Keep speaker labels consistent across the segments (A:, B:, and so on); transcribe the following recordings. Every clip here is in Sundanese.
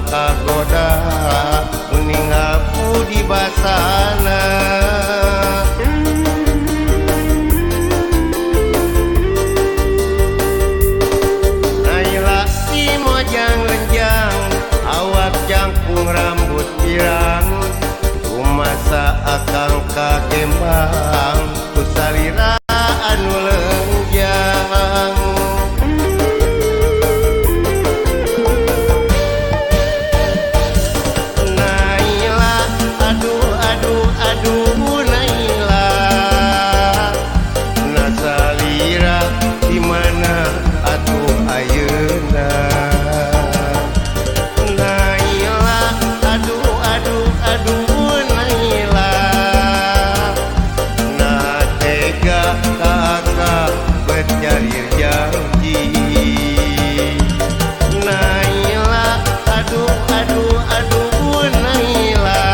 A: kagoda meninggal budi basana. Naila si mojang lenjang awak jangkung rambut pirang kumasa akang kagembang ku salira anu lenjang. Naila aduh aduh aduh Naila, nasalira di mana atuh ayeuna. Naila aduh aduh aduh Naila, nah tega kakak berjalir janji. Naila aduh aduh aduh Naila,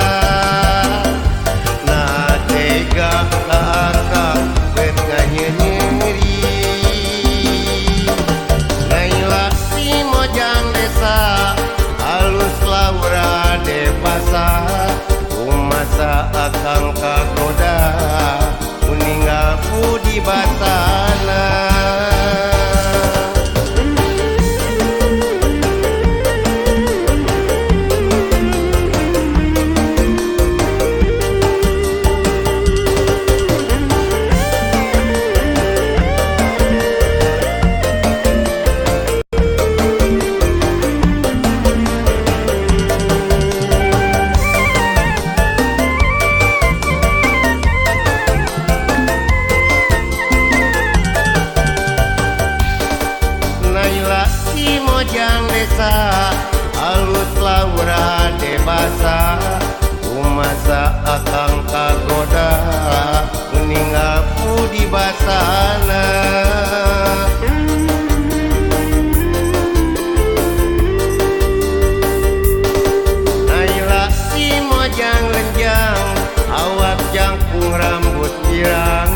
A: nah tega kakak bernganyeri. Naila si mojang desa halus laura dewasa kumasa akang kagoda meninggal budi basana. Naila si mojang desa halus laura dewasa kumasa akang kagoda meninggal budi basana. Naila si mojang lenjang awak jangkung rambut pirang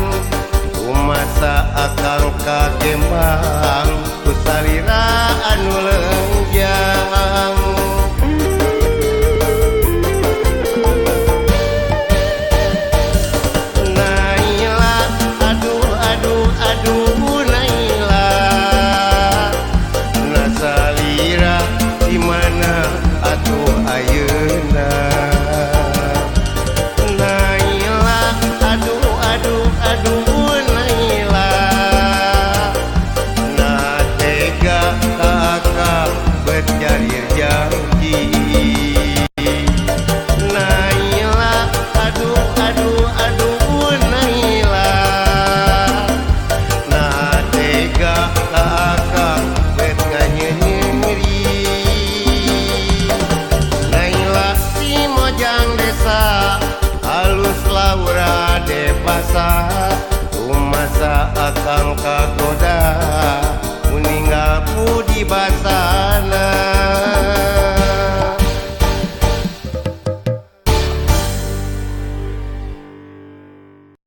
A: kumasa akang kagembang ku salira anu lenjang. Naila aduh aduh aduh Naila, nasalira di mana atuh ayeuna. Naila aduh aduh aduh Naila, nah tega kakak berjalir janji. Naila aduh aduh aduh Naila, nah tega kakak bernganyeri. Naila si mojang desa halus laura dewasa kumasa akang kagoda